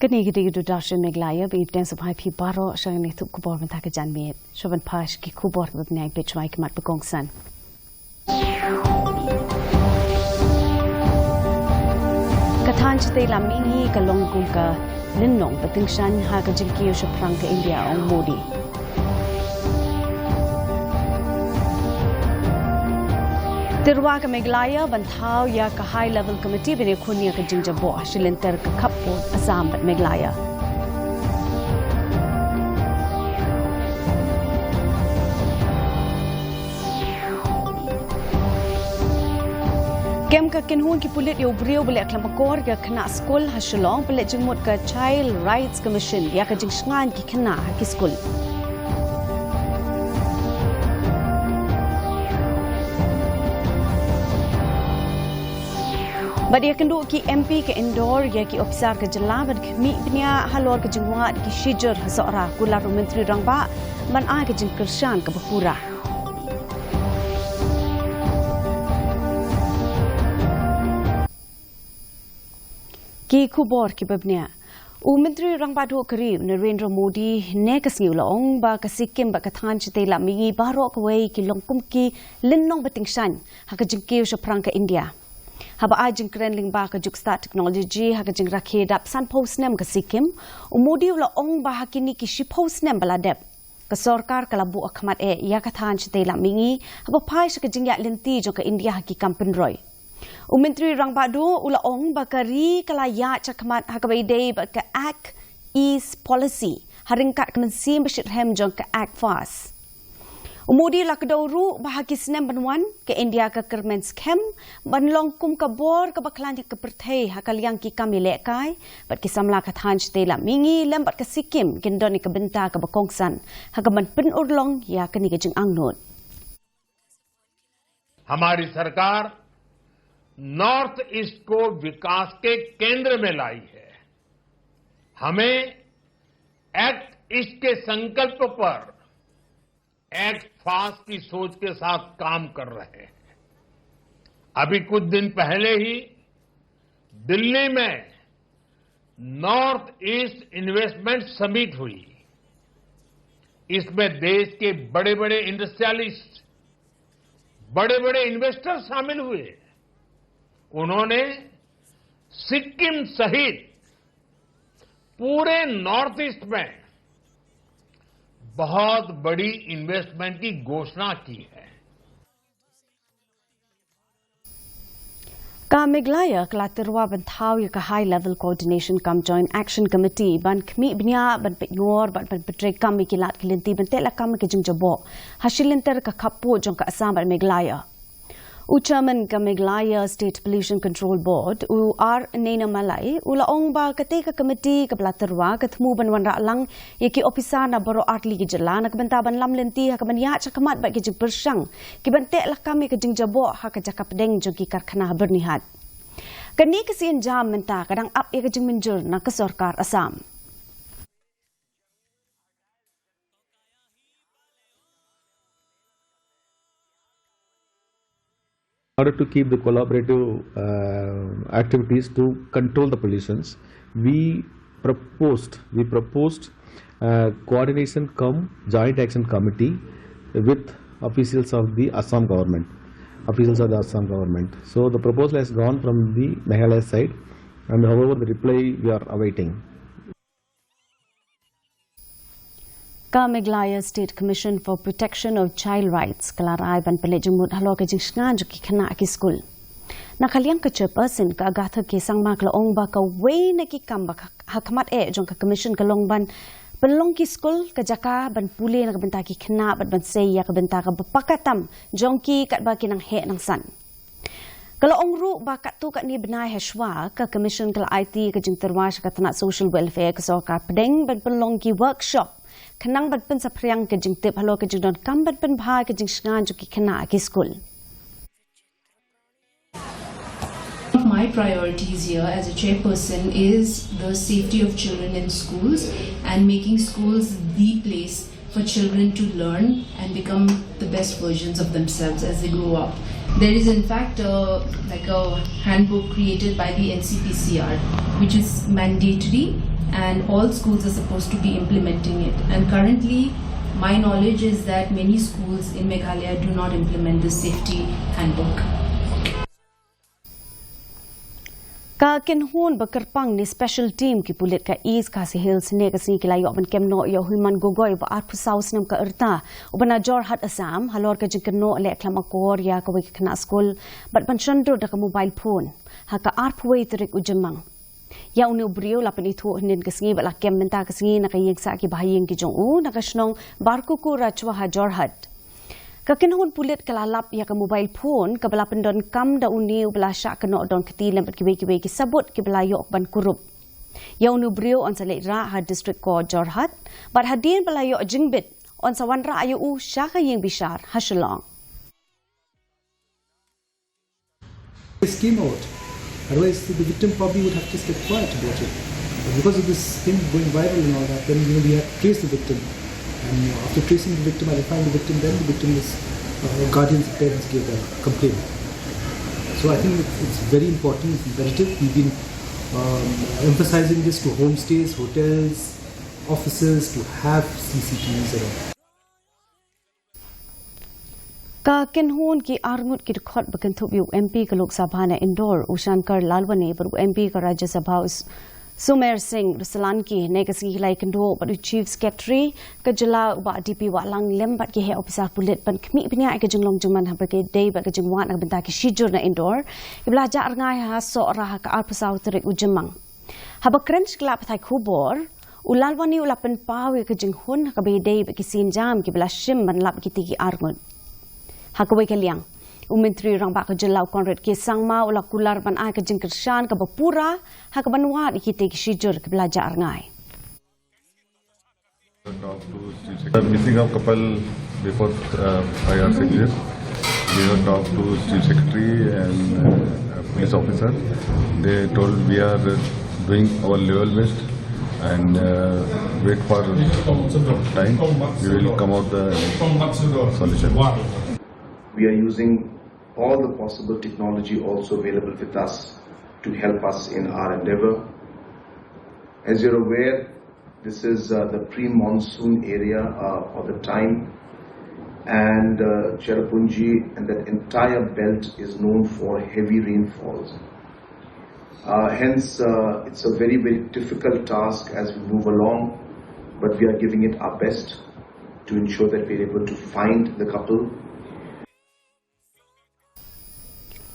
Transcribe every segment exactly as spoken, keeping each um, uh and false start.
Kane ka dei ka Doordarshan Meghalaya, ba ngi pdiang sngewbha ïa phi baroh sha kane ka tnat khubor mynta ka janmiet. Shuwa ban phai sha ki khubor kiba bniah, peit shuwa ki mat ba kongsan. Ka thaiñ shatei lam mihngi ka long kum ka lynnong ba tyngshaiñ ha ka jingkiew shaphrang ka India, ong Modi. Tyrwa ka Meghalaya ban thaw ïa ka High Level Committee ban ïakhun ïa ka jingjaboh ha shilynter ka khappud Assam bad Meghalaya. Kem ka kynhun ki pulit ïa u briew ba leh khlem akor ïa ka khynnah skul ha Shillong, ba leh jingmut ka Child Rights Commission ïa ka jingshngaiñ ki khynnah ha ki skul. Bad ïakynduh ki M P ka Indore ïa ki ophisar ka jylla ban khmih bniah halor ka jingwad ki shijur ha Sohra, kular u Myntri Rangbah ban ai ka jingkyrshan kaba pura. Ki khubor kiba bniah. U Myntri Rangbah Duh ka ri u Narendra Modi ne ka sngi u la ong ba ka Sikkim bad ka thaiñ shatei lam mihngi baroh kawei ki long kum ki lynnong ba tyngshaiñ ha ka jingkiew shaphrang ka India. Haba ai jingkren lyngba ka juk stad technology ha ka jingrakhe dap sanphew snem ka Sikkim, u Modi u la ong ba ha kine ki shiphew snem ba la dep, ka sorkar ka la buh khmat eh ïa ka thaiñ shatei lam mihngi haba phai sha ka jingïaid lynti jong ka India ha ki kam pynroi. U Myntri Rangbah Duh u la ong ba ka ri ka la ïaid shakhmat ha kaba ïadei bad ka Act East Policy ha ryngkat ka mynsiem ba shitrhem jong ka Act FAST. U Modi u la kdew ruh ba ha ki snem ban wan, ka India ka kyrmen skhem ban long kum ka bor kaba khlaiñ ha ka pyrthei ha ka liang ki kam ïalehkai bad ki samla ka thaiñ shatei lam mihngi lem bad ka Sikkim kin don ïa ka bynta kaba kongsan ha kaban pynurlong ïa kane ka jingangnud. हमारी सरकार नॉर्थ ईस्ट को विकास के केंद्र में लाई है। हमें एक्ट ईस्ट के संकल्प पर एक्ट फास्ट की सोच के साथ काम कर रहे हैं। अभी कुछ दिन पहले ही दिल्ली में नॉर्थ ईस्ट इन्वेस्टमेंट समिट हुई। इसमें देश के बड़े-बड़े इंडस्ट्रियलिस्ट, बड़े-बड़े इन्वेस्टर शामिल हुए। उन्होंने सिक्किम सहित पूरे नॉर्थ ईस्ट में बहुत बड़ी इन्वेस्टमेंट की घोषणा की है। Ka Meghalaya ka la tyrwa ban thaw ïa ka High Level Coordination cum Joint Action Committee ban khmih bniah, ban pynïor bad ban pyntreikam ïa ki lad ki lynti ban teh lakam ïa ka jingjaboh ha shilynter ka khappud jong ka Assam bad Meghalaya. U Chairman ka Meghalaya State Pollution Control Board, u R Neina Malai, u la ong ba katei ka committee kaba la tyrwa ka thmu ban wanrah lang ïa ki ophisar na baroh artylli ki jylla na ka bynta ban lam lynti ha kaban ïaid shakhmat bad ki jingpyrshang kiban teh lakam ïa ka jingjaboh ha ka jaka pdeng jong ki karkhana ha Byrnihat. Kane ka sienjam mynta ka dang ap ïa ka jingmynjur na ka sorkar Assam. In order to keep the collaborative, uh, activities to control the pollutions, we proposed, we proposed, uh, coordination cum joint action committee with officials of the Assam government, officials of the Assam government. So the proposal has gone from the Meghalaya side, and however the reply we are awaiting. Ka Meghalaya State Commission for Protection of Child Rights ka la rai ban pynleit jingmut halor ka jingshngaiñ jong ki khynnah ha ki skul. Na ka liang ka chairperson ka Agatha K Sangma ka la ong ba kawei na ki kam ba ha khmat eh jong ka commission ka long ban pynlong ki skul ka jaka ban pule na ka bynta ki khynnah bad ban sei ïa ka bynta kaba paka tam jong ki katba ki nang heh nang san. Ka la ong ruh ba katto katne bnai ha shuwa ka commission ka la aiti ka jingtyrwa sha ka tnat social welfare ka sorkar pdeng ban pynlong ki workshop khnang ban pynsaphriang ka jingtip halor ka jingdonkam ban pynbha ka jingshngaiñ jong ki khynnah ha ki skul. One of my priorities here as a chairperson is the safety of children in schools and making schools the place for children to learn and become the best versions of themselves as they grow up. There is in fact a, like, a handbook created by the N C P C R, which is mandatory, And all schools are supposed to be implementing it. And currently, my knowledge is that many schools in Meghalaya do not implement this safety handbook. Ka kynhun ba kyrpang ne special team ki pulit ka East Khasi Hills ne ka sngi ki la ïoh ban kem noh ïa u Himant Gogoi ba arphew saw snem ka rta, uba na Jorhat, Assam, halor ka jingkynnoh leh khlem akor ïa kawei ka khynnah skul bad ban shon dur da ka mobile phone ha ka arphew wei tarik u Jymmang. Ïa une u briew la pynithuh hynnin ka sngi bad la kem mynta ka sngi na ka ïing sah ki bahaïing ki jong u na ka shnong Barkuku Rachwa ha Jorhat. Ka kynhun pulit ka la lap ïa ka mobile phone kaba la pyndonkam da une uba la shah kynnoh donkti lem bad kiwei kiwei ki sabut kiba la ïoh ban kurup. Ïa une u briew yn sa leit rah ha District Court Jorhat bad hadien ba la ïoh jingbit yn sa wanrah ïa u sha ka ïing bishar ha Shillong. This came out. Otherwise, the victim probably would have just kept quiet about it. But because of this thing going viral and all that, then you know we had to trace the victim. And after tracing the victim, identifying the victim, then the victim's uh, guardians and parents gave a complaint. So I think it's, it's very important, it's imperative. We've been um, emphasizing this to homestays, hotels, offices to have C C T Vs around. Ka kynhun ki arngut ki dkhot ba kynthup ïa u M P ka Lok Sabha na Indore u Shankar Lalwani bad u M P ka Rajya Sabha u Sumer Singh Solanki ne ka sngi ki la ïakynduh bad u Chief Secretary ka jylla u Bah D P Wahlang lem bad ki heh ophisar pulit ban khmih bniah ïa ka jinglong jingman haba ki dei bad ka jingwad na ka bynta ki shijur na Indore kiba la jah rngai ha Sohra ha ka arphew saw tarik u Jymmang. Haba kren sha ki lad pathai khubor, u Lalwani u la pynpaw ïa ka jinghun ha kaba ïadei bad ki sienjam kiba la shim ban lap ïa kitei ki arngut. Ha kawei ka liang, u Myntri Rangbah ka jylla u Conrad K Sangma u la kular ban ai ka jingkyrshan kaba pura ha kaban wad ïa kitei ki shijur kiba la jah rngai. The missing of couple before uh, five hours exist. We have talked to Chief Secretary and uh, police officer. They told we are doing our level best and uh, wait for time. We will come out the solution. We are using all the possible technology also available with us to help us in our endeavor. As you're aware, this is uh, the pre-monsoon area uh, of the time, and uh, Cherrapunji and that entire belt is known for heavy rainfalls. Uh, hence, uh, it's a very, very difficult task as we move along, but we are giving it our best to ensure that we're able to find the couple.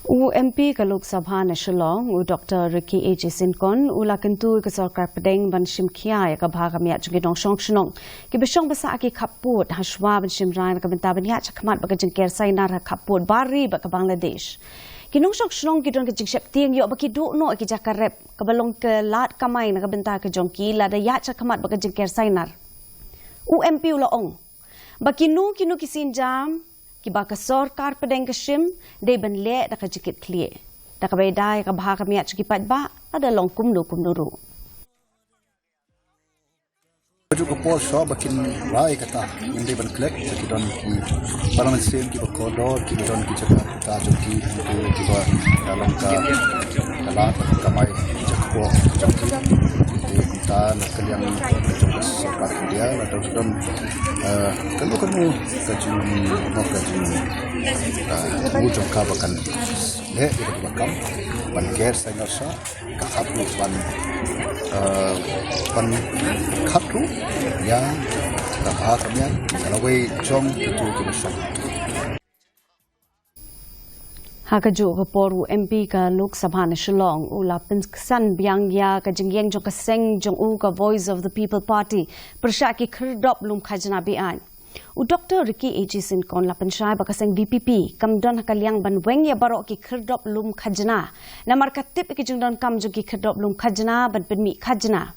U M P ka Lok Sabha na Shillong, u Doctor Ricky A J Syngkon, u la kyntu ïa ka sorkar pdeng ban shim khia ïa ka bha ka miat jong ki nongshong shnong kiba shong ba sah ha ki khappud ha shuwa ban shim rai na ka bynta ban ïaid shakhmat bad ka jingker sainar ha khappud bari bad ka Bangladesh. Ki nongshong shnong ki don ka jingsheptieng ïoh ba ki duh noh ïa ki jaka rep kaba long ka lad kamai na ka bynta ka jong ki lada ïaid shakhmat bad ka jingker sainar. U M P u la ong ba kino kino ki sienjam kiba ka sorkar pdeng ka shim dei ban leh da ka jingkitkhlieh da kaba ïada ïa ka bha ka miat jong ki paidbah lada long kumno kumno ruh. Ka juk ka por shuwa ba kin rai kata ngin dei ban klet ba ki don ki para mynsiem kiba kordor kiba don ki jaka kata jong ki hangtu kiba ka long ka ka lad ka kamai ki jaka kordor jong ki. Te kumta na ka liang jong ka sorkar India la don don kano kano ka jingmut ka jingmut jong ka ba kan leh ïa ka ba kam ban ker sainar sha ka hap ruh ban ban khap ruh ïa ka bha ka miat ka lawei jong kito kiba shong. Ha kajuh ka por u M P ka Lok Sabha na Shillong u la pynksan biang ïa ka jingïeng jong ka seng jong u ka Voice of the People Party pyrshah ki khyrdop lum khajna be-aiñ. U Doctor Ricky A J Syngkon la pynshai ba ka seng V P P kam don ha ka liang ban weng ïa baroh ki khyrdop lum khajna namar ka tip ïa ki jingdonkam jong ki khyrdop lum khajna ban pynmih khajna.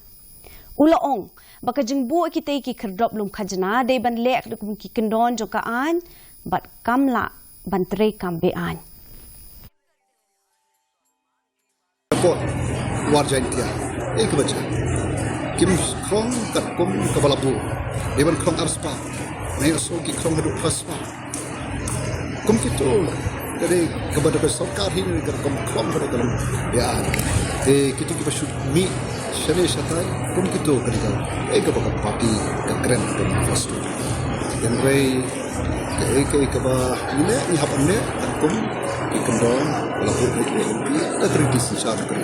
U la ong ba ka jingbuh ïa kitei ki khyrdop lum khajna dei ban leh kum ki kyndon jong ka aiñ bad kam lah ban trei kam be-aiñ. Ka por War Jaintia ei kaba jia kim khrong katkum kaba la buh. Dei ban khrong arspah, nai aso ki khrong haduh phra spah. Kum kito ka dei kaba da ka sorkar hi ka rukom khrong ka da ka long. Ïa te kito kiba shu mih Shane shatai kum kito ka dei ka, eh, kaba ka party ka kren ka manifesto. Hynrei kaei kaei kaba ngi leh, ngi hap ban leh kum ki kyndong, la hok hok M P, la trei ki synshar ka ri.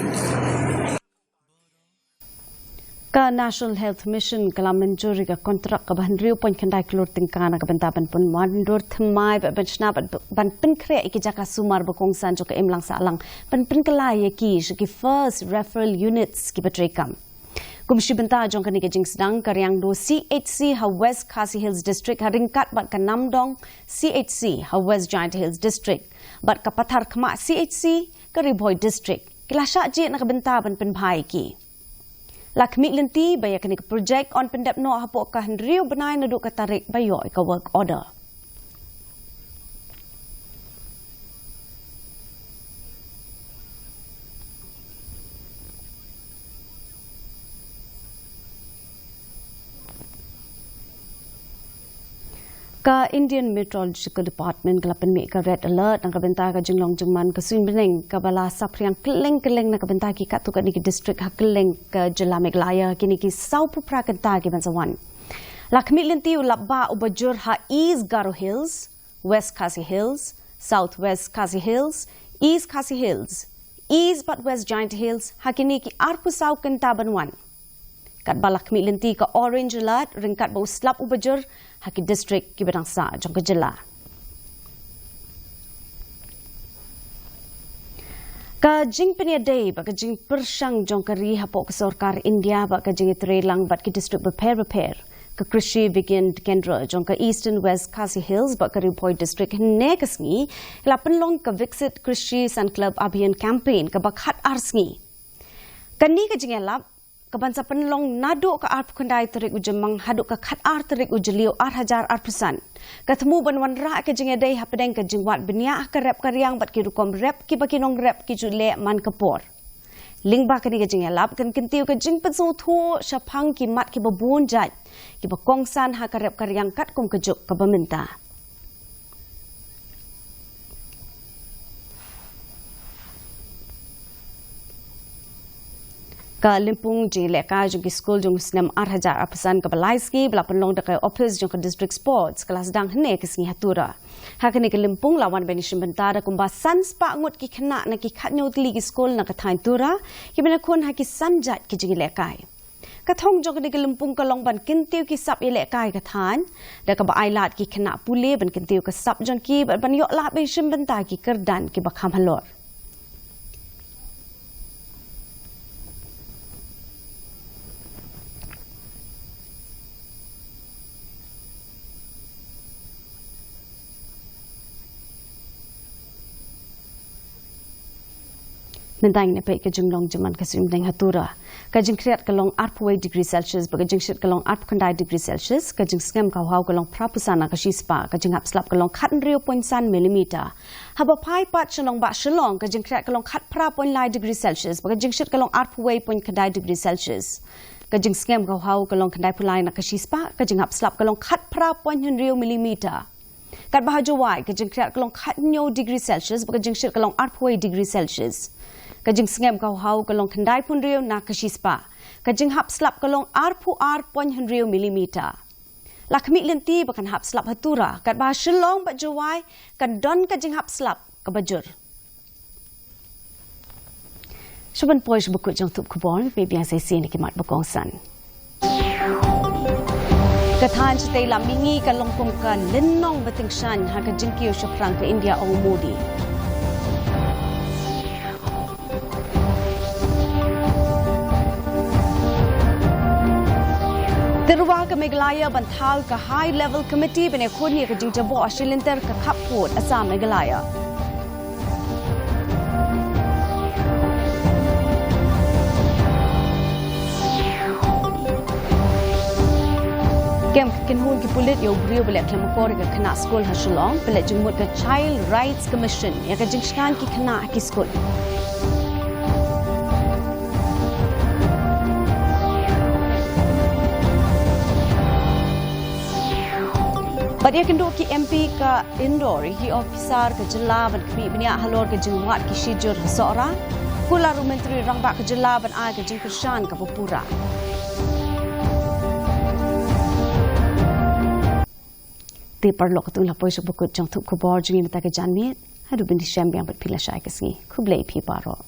Ka National Health Mission ka la mynjur ïa ka kontrak kaba hynriew point khyndai klur tyngka na ka bynta ban pynwandur thymmai bad ban shna bad ban pynkhreh ïa ki jaka sumar ba kongsan jong ka imlang sahlang, ban pynkylla ïa ki sha ki first referral units kiba treikam. Kum shi bynta jong kane ka jingsdang, ka Riangdo C H C ha West Khasi Hills District ha ryngkat bad ka Namdong C H C ha West Jaintia Hills District bad ka Patharkhmah C H C ka Ri Bhoi District ki la shah jied na ka bynta ban pynbha ïa ki. La khmih lynti ba ïa kane ka projek yn pyndep noh hapoh ka hynriew bnai naduh ka tarik ba ïoh ïa ka work order. Ka Indian Meteorological Department ka la pynmih ka red alert na ka bynta ka jinglong jingman ka suiñ bneng kaba la saphriang kylleng kylleng na ka bynta ki katto katne ki district ha kylleng ka jylla Meghalaya kine ki sawphew phra kynta kiban sa wan. La khmih lynti u lapbah uba jur ha East Garo Hills, West Khasi Hills, South West Khasi Hills, East Khasi Hills, East bad West Jaintia Hills ha kine ki arphew saw kynta ban wan. Katba la khmih lynti ka orange alert ryngkat bad u slap uba jur ha ki district kiba dang sah jong ka jylla. Ka jingpynïadei bad ka jingpyrshang jong ka ri hapoh ka sorkar India bad ka jingïatreilang bad ki district bapher bapher, ka Krishi Vigyan Kendra jong ka Eastern West Khasi Hills bad ka Ri Bhoi District hynne ka sngi ka la pynlong ka Viksit Krishi Sankalp Abhiyan campaign kaba khat ar sngi. Kane ka jingïalap kaban sa pynlong naduh ka arphew khyndai tarik u Jymmang haduh ka khat ar tarik u Jylliew ar hajar arphew san, ka thmu ban wanrah ka jingïadei hapdeng ka jingwad bniah ha ka rep ka riang bad ki rukom rep kiba ki nongrep ki ju leh man ka por. Lyngba kane ka jingïalap kan kyntiew ka jingpynsngewthuh shaphang ki mat kiba bun jait kiba kongsan ha ka rep ka riang katkum ka juk kaba mynta. Ka lympung jingïalehkai jong ki skul jong u snem ar hajar arphew san kaba lai sngi ba la pynlong da ka ophis jong ka District Sports ka la sdang hynne ka sngi ha Tura. Ha kane ka lympung la wan ban ïashim bynta da kumba san spah ngut ki khynnah na ki khathynñiew tylli ki skul na ka thaiñ Tura kiban ïakhun ha ki san jait ki jingïalehkai. Ka thong jong kane ka lympung ka long ban kyntiew ki sap ïalehkai ka thaiñ da kaba ai lad ki khynnah pule ban kyntiew ka sap jong ki bad ban ïoh lah ban ïashim bynta ki kyrdan kiba kham halor. Mynta ngin ïa peit ka jinglong jingman ka suiñ bneng ha Tura. Ka jingkhriat ka long arphew wei degree Celsius bad ka jingshit ka long arphew khyndai degree Celsius, ka jingsngem ka hawhaw ka long phraphew san na ka shispah, ka jinghap slap ka long khathynriew point san millimeter. Haba phai pat sha nongbah Shillong, ka jingkhriat ka long khatphra point lai degree Celsius bad ka jingshit ka long arphew wei point khyndai degree Celsius. Ka jingsngem ka hawhaw ka long khyndaiphew lai na ka shispah, ka jinghap slap ka long khatphra point hynriew millimeter. Katba ha Jowai ka jingkhriat ka long khathynñiew degree Celsius bad ka jingshit ka long arphew wei degree Celsius. Ka jingsngem ka hawhaw ka long khyndaiphew hynriew na ka shispah. Ka jinghap slap ka long arphew ar point hynriew millimeter. La khmih lynti ba kan hap slap ha Tura, katba ha Shillong bad Jowai kan don ka jinghap slap kaba jur. Shuh ban poi sha ba kut jong thup khubor, peit biang sa shisien ïa ki mat ba kongsan. Ka thaiñ shatei lam mihngi ka long kum ka lynnong ba tyngshaiñ ha ka jingkiew shaphrang ka India, ong u Modi. Tyrwa ka Meghalaya ban thaw ka High Level Committee ban ïakhun ïa ka jingjaboh shilynter ka khappud Assam Meghalaya. Kem ka kynhun ki pulit ïa u briew ba leh khlem akor ïa ka khynnah skul ha Shillong, pynleit jingmut ka Child Rights Commission ïa ka jingshngaiñ ki khynnah ha ki skul. Bad ïakynduh ki M P ka Indore ïa ki ophisar ka jylla ban khmih bniah halor ka jingwad ki shijur ha Sohra. Kular u Myntri Rangbah ka jylla ban ai ka jingkyrshan kaba pura. Te paralok, katto la poi sha ba kut jong ki khubor jong ngi mynta ka janmiet. Haduh ban ïashem biang bad phi lashai ka sngi. Khublei phi baroh.